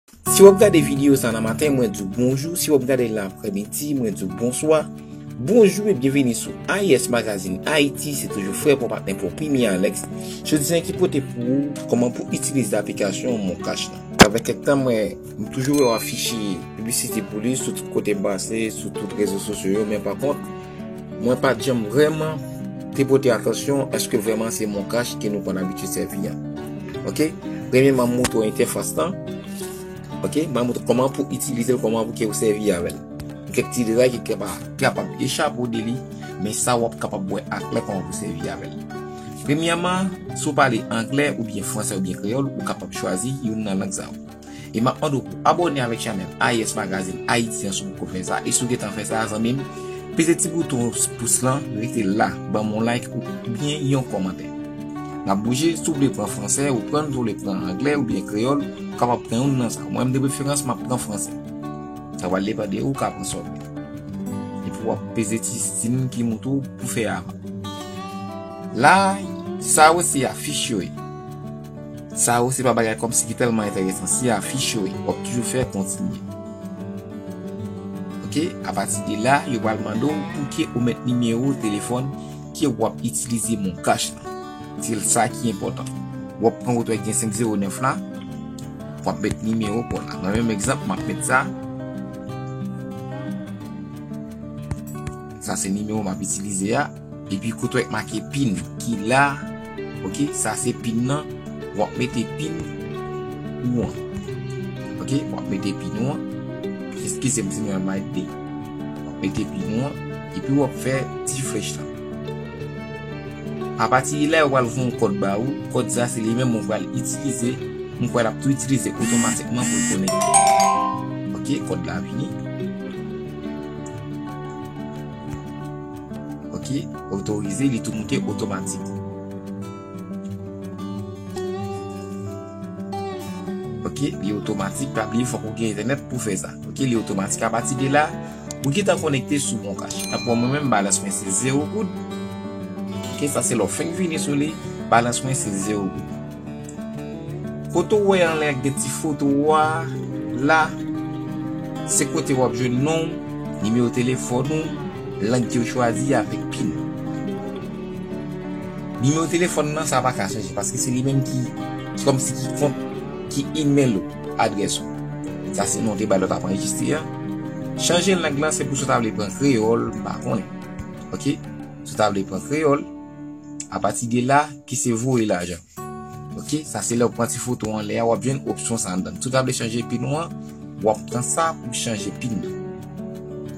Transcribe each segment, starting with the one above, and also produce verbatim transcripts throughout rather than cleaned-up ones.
Si w ap gade videyo sa nan maten, mwen di w bonjou. Si w ap gade l nan aprèmidi, mwen di w bonswa. Bonjou e byenveni sou A I S Magazine Haïti. Se toujou frè pa w, patnè pa w, Premye Alex. Jodi a ki pote pou ou kòman pou itilize aplikasyon Mon Cash la. Sa fè kèk tan mwen, m toujou wè w afiche piblisite pou li sou tout kote m pase, sou tout rezo sosyo yo, men pa kont, mwen pa t janm vrèman te pote atansyon èske vrèman se Mon Cash ke nou konn abitye sèvi a. Oke? Premyèman, m montre w entèfas lan. Oke? M montre w kòman pou itilize l, kòman pou ke w sèvi avè l. Kèk ti detay ki kapab, kapab echape w de li, men sa w ap kapab wè aklè kòman pou sèvi avè l. Premyèman, si w pale anglè oubyen fransè oubyen kreyòl, ou kapab chwazi youn nan lang sa yo. E m ap mande w pou abòne avèk chanèl A I S Magazine Haïti an si w poko fè sa. E si w gentan fè sa, zanmi m, peze ti bouton pous lan, rete la, ban m yon like oubyen yon kòmantè. N ap bouje, si w vle pran fransè, ou pran, si w vle pran anglè oubyen kreyòl, ou kapab pran youn nan sa. Mwen, m de preferans, m ap pran fransè. Sa pral depann de ou, ou ka pran sa w vle. Epi w ap peze ti siy ki montre w pou fè avan. La, sa yo se afich yo ye. Sa yo se pa bagay kòmsi ki tèlman enteresan, se afich yo ye. W ap toujou fè kontinye. Oke, apati de la, yo pral mande w pou ke ou met nimewo telefòn ke w ap itilize Mon Cash la. Se sa ki enpòtan. W ap pran kote w gen senk zewo nèf la, w ap met nimewo pa w la. Mwen menm egzanp, m ap met sa. Sa se nimewo m ap itilize a. Epi kote w make pin ki la, oke, sa se pin nan, w ap mete pin ou an. Oke, w ap mete pin ou an. Eskize m si mwen mal di. W ap mete pin ou an, epi w ap fè ti flèch lan. Apati de la, yo pral voye yon kòd ba ou. Kòd sa se li menm mwen pral itilize. Mwen pral ap tou itilize otomatikman pou l konekte. Oke, kòd la vini. Oke, otorize, li tou moute otomatik. Oke, li otomatik, pa bliye fòk ou gen entènèt pou fè sa. Oke, li otomatik. Apati de la, ou gentan konekte sou Mon Cash. Tankou mwen menm, balans mwen se zewo goud. Oke, sa se lè w fenk vini sou li, balans mwen se zewo goud. Kote w wè anlè a gen ti foto a la, se kote w ap jwenn non w, nimewo telefòn ou, lang ke w chwazi avèk pin. Nimewo telefòn nan, sa pa ka chanje, paske se li menm ki, ki kòmsi ki kont, ki imèl ou, adrès ou. Sa se non w te bay lè w t ap anrejistre a. Chanje lang lan, se pou si w ta vle pran kreyòl, m pa konnen. Oke? Si w ta vle pran kreyòl, apati de la, ki se voye lajan. Oke, sa se lè w pran ti foto anlè a, w ap jwenn opsyon sa anndan. Si w ta vle chanje pin ou an, w ap pran sa pou chanje pin nan.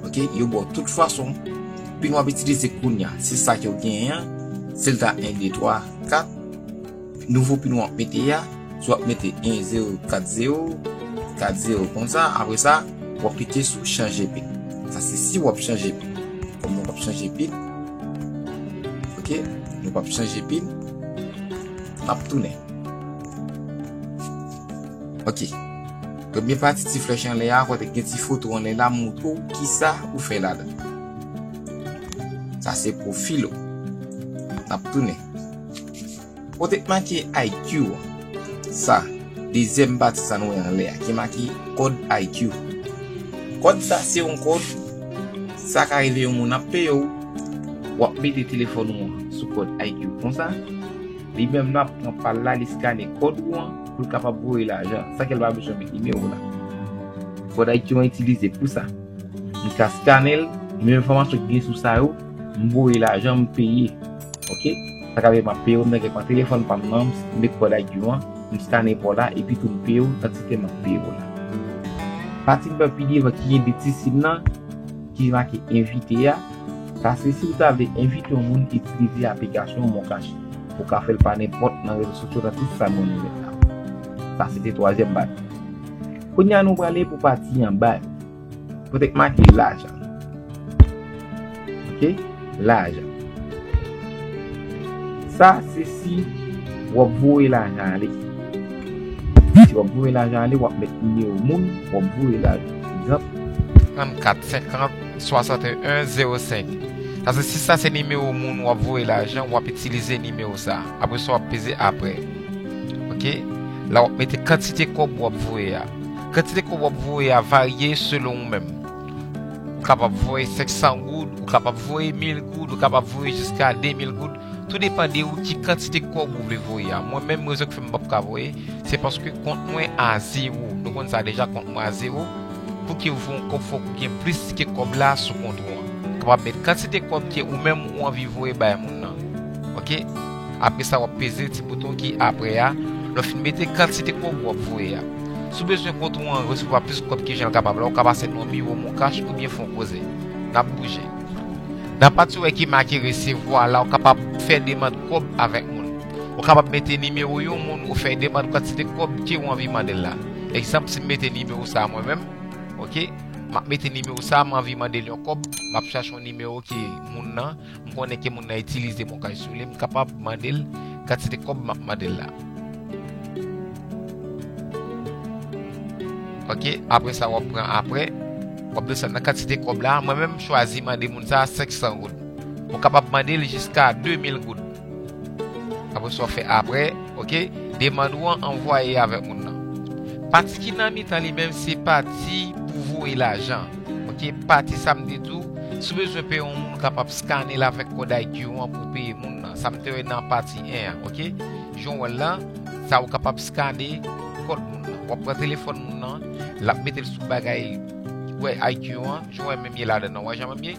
Oke, yo ba w tout fason. Pin w ap itilize kounye a, se sa ke w genyen an. Se l ta en, de, twa, kat. Nouvo pin w ap mete a, si w ap mete en zewo kat zewo, kat zewo konsa, apre sa, w ap klike sou chanje pin. Sa se si w ap chanje pin. Kòm nou p ap chanje pin, oke, nou p ap chanje pin, n ap tounen. Oke. Premye pati ti flèch anlè a, kote gen ti foto anlè la, montre w kisa ou fè ladan. Sa se pwofil ou. N ap tounen. Kote k make I Q an. Sa, dezyèm pati sa nou wè anlè a, ki make kòd I Q. Kòd sa se yon kòd, sa ka rive yon moun ap peye w, w ap mete telefòn ou an sou kòd I Q konsa, li menm nan ap pran pa l la, li skane kòd ou an pou l kapab voye lajan. Sa ke l pa bezwen met nimewo w la. Kòd I Q an itilize pou sa. M ka skane l, menm enfòmasyon ki gen sou sa yo, m voye lajan, m peye. Oke? Sa ka fè m ap peye w, m nan gen pran telefòn pa m nan, m met kòd I Q an, m skane pa w la, epi tou m peye w kantite m ap peye w la. Pati m pral pi devan ki gen de ti siy nan, ki make envite a, sa se si w ta vle envite yon moun itilize aplikasyon Mon Cash. Ou ka fè l pa nenpòt nan rezo sosyo tankou sa moun yo la. Sa se te twazyèm pati. Kounye a nou prale pou pati anba yo. Kote k make lajan. Oke? Lajan. Sa se si w ap voye lajan ale. Si w ap voye lajan ale, w ap met nimewo moun w ap voye lajan. Egzanp, trannkat senkant swasanteyen zewo senk. Sa se si sa se nimewo moun w ap voye lajan, w ap itilize nimewo sa. Apre sa, w ap peze apre. Oke? La, w ap mete kantite kòb w ap voye a. Kantite kòb w ap voye a varye selon ou menm. Ou kapab voye senk san goud, ou kapab voye mil goud, ou kapab voye jiska de mil goud. Tou depann de ou ki kantite kòb ou vle voye a. Mwen menm, rezon ki fè m p ap ka voye, se paske kont mwen a zewo. Nou konn sa deja, kont mwen a zewo. Pou ke ou voye yon kòb, fòk ou gen plis ke kòb la sou kont ou an. Ou kapab met kantite kòb ke ou menm ou anvi voye bay moun nan. Oke? Apre sa, w ap peze ti bouton ki apre a. Lè w fin mete kantite kòb w ap voye a. Si w bezwen kont ou an resevwa plis kòb ke jan l kapab la, ou ka pase nan yon biwo Moncash oubyen Fonkoze. N ap bouje. Nan pati w wè ki make resevwa la, ou kapab fè demann kòb avèk moun. Ou kapab mete nimewo yon moun ou fè demann kantite kòb ke w anvi mande l la. Egzanp, si m mete nimewo sa a mwen menm, oke, m ap mete nimewo sa a, m anvi mande l yon kòb, m ap chache yon nimewo ke moun nan, m konnen ke moun nan itilize Moncash sou li, m kapab mande l kantite kòb m ap mande l la. Oke, apre sa, w ap pran apre, w ap desann nan kantite kòb la. Mwen menm, m chwazi mande moun sa a senk san goud. Ou kapab mande l jiska de mil goud. Apre sa, w fè apre, oke, demann ou an anvwaye avèk moun nan. Pati ki nan mitan li menm, se pati pou voye lajan. Oke, pati sa m te di w, si w bezwen peye yon moun, ou kapab skane l avèk kòd I Q an pou peye moun nan. Sa m te wè nan pati en an, oke? Jan w wè l la, sa ou kapab skane kòd moun nan. W ap pran telefòn moun nan, l ap mete l sou bagay, wè I Q an, jan w wè menm ye ladan nan, w wè jan menm ye?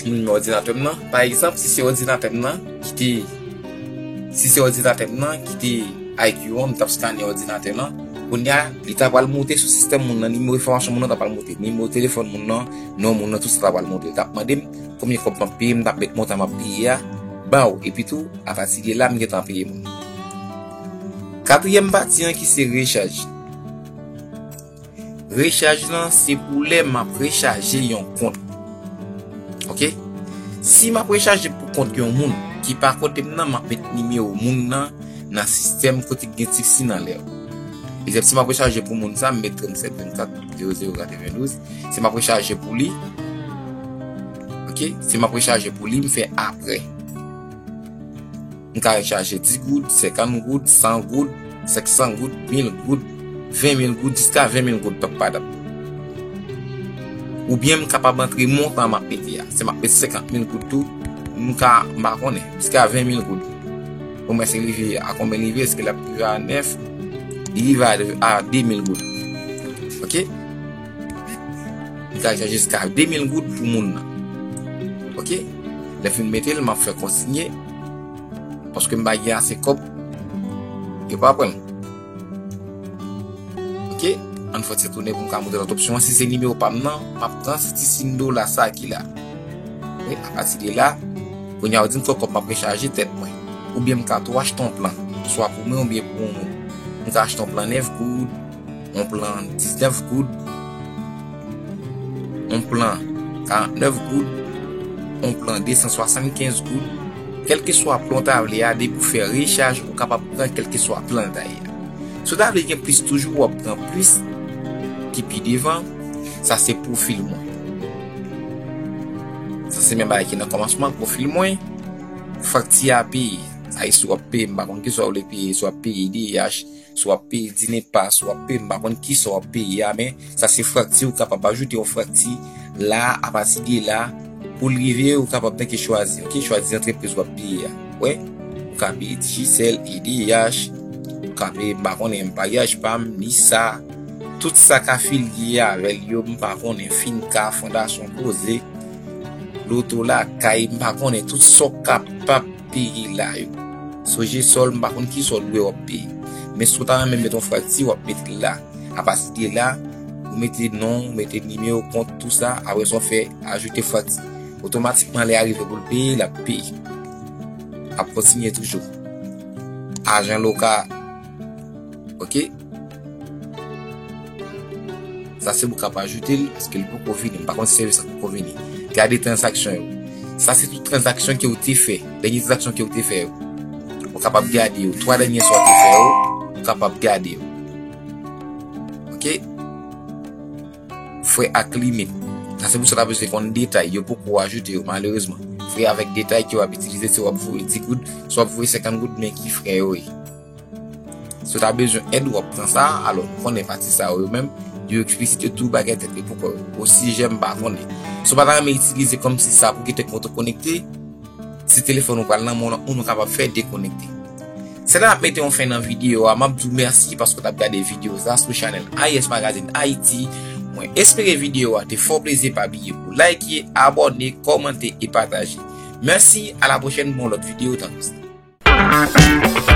Nimewo òdinatè m nan. Pa egzanp, si se òdinatè m nan ki te, si se òdinatè m nan ki te I Q an, m t ap skane òdinatè lan. Kounye a, li ta pral monte sou sistèm moun nan, nimewo enfòmasyon moun nan ta pral monte. Nimewo telefòn moun nan, non moun nan, tout sa ta pral monte. Li t ap mande m konbyen kòb m ap peye, m t ap met montan m ap peye a ba w. Epi tou, apati de la, m gentan peye moun. Katriyèm pati an ki se rechaj. Rechaj lan se pou lè m ap rechaje yon kont. Oke? Si m ap rechaje pou kont yon moun ki pa kote m nan, m ap met nimewo moun nan nan sistèm kote k gen ti siy nan lè. Egzanp, si m ap rechaje pou moun sa, m met trannsèt vennkat zewo zewo katrevendouz. Si m ap rechaje pou li, oke? Si m ap rechaje pou li, m fè apre. M ka rechaje dis goud, senkant goud, san goud, senk san goud, mil goud, ven mil goud, jiska ven mil goud, pap padap. Oubyen m kapab antre montan m ap mete a. Si m ap mete senkant mil goud tou, m ka, m pa konnen, jiska ven mil goud. Pou mwen, se rive a konbyen li rive? Èske l ap rive a nèf? Li rive a, a de mil goud. Oke? M ka rechaje jiska de mil goud pou moun nan. Oke? Lè fin mete l, m ap fè kontinye. Paske m pa gen ase kòb, yo pa pran l. Oke, ann fè ti tounen pou m ka montre lòt opsyon an. Si se nimewo pa m nan, m ap pran ti siy dola sa ki la. Wi, apati de la, kounye a ou di m fè kòb m ap rechaje tèt mwen. Oubyen m ka tou achte yon plan, swa pou mwen oubyen pou yon moun. M ka achte yon plan nèf goud, yon plan diznèf goud, yon plan karannèf goud, yon plan de san swasannkenz goud. Kèlkeswa plan w ta vle a, depi w fè rechaj, ou kapab pran kèlkeswa plan w ta ye a. Si w ta vle gen plis toujou, w ap pran plis ki pi devan. Sa se pwofil mwen. Sa se menm bagay ki nan kòmansman, pwofil mwen. Fakti a peye. Sa e si w ap peye, m pa konn kisa w vle peye, si w ap peye D H, si w ap peye Dinepa, si w ap peye, m pa konn kisa w ap peye a, men sa se fakti, ou kapab ajoute yon fakti la, apati de la, pou l rive, ou kapab tanke chwazi, oke, chwazi antrepriz w ap peye a. Wè, ou ka peye Digicel, E D H, ou ka peye, m pa konnen, Paraj Pam, Misa, tout sa k afilye avè l yo, m pa konnen, Finka, Fondasyon Koze, Loto Lakay, m pa konnen, tout sa w kapab peye la yo. Sogesol, m pa konn kisa w dwe w ap peye. Men si w ta renmen met yon fakti, w ap met li la. Apati de la, ou mete non, ou mete nimewo kont, tou sa, apre sa w fè ajoute fakti. Otomatikman, lè a rive pou l peye, l ap peye. Ap kontinye toujou. Ajan lokal. Oke? Sa se pou w kab ajoute l, paske l poko vini. M pa konn si sèvis la poko vini. Gade tranzaksyon yo. Sa se tout tranzaksyon ke w te fè. Dènye tranzaksyon ke w te fè yo. Ou kapab gade yo. Twa dènye sa w te fè yo, ou kapab gade yo. Oke? Frè ak limit. Sa se pou sa w ta bezwen konn detay. Yo poko ajoute yo, malerezman. Frè avèk detay ke w ap itilize, si w ap voye dis goud, si w ap voye senkant goud, men ki frè yo ye. Si w ta bezwen èd, w ap pran sa. Alò, nou konnen pati sa yo menm, yo eksplisite tout bagay tèt li pou kò yo. Osijè m pa konnen. Si w pa ta renmen itilize kòmsi sa pou kite kont ou konekte, si telefòn ou pral nan men w, nou kapab fè dekonekte. Se la n ap mete yon fen nan videyo a. M ap di w mèsi paske w t ap gade videyo sa sou chanèl I S Magazine Haïti. Mwen espere videyo a te fè w plezi. Pa bliye pou like, abòne, kòmante e pataje. Mèsi, a la pwochèn pou yon lòt videyo tankou sa.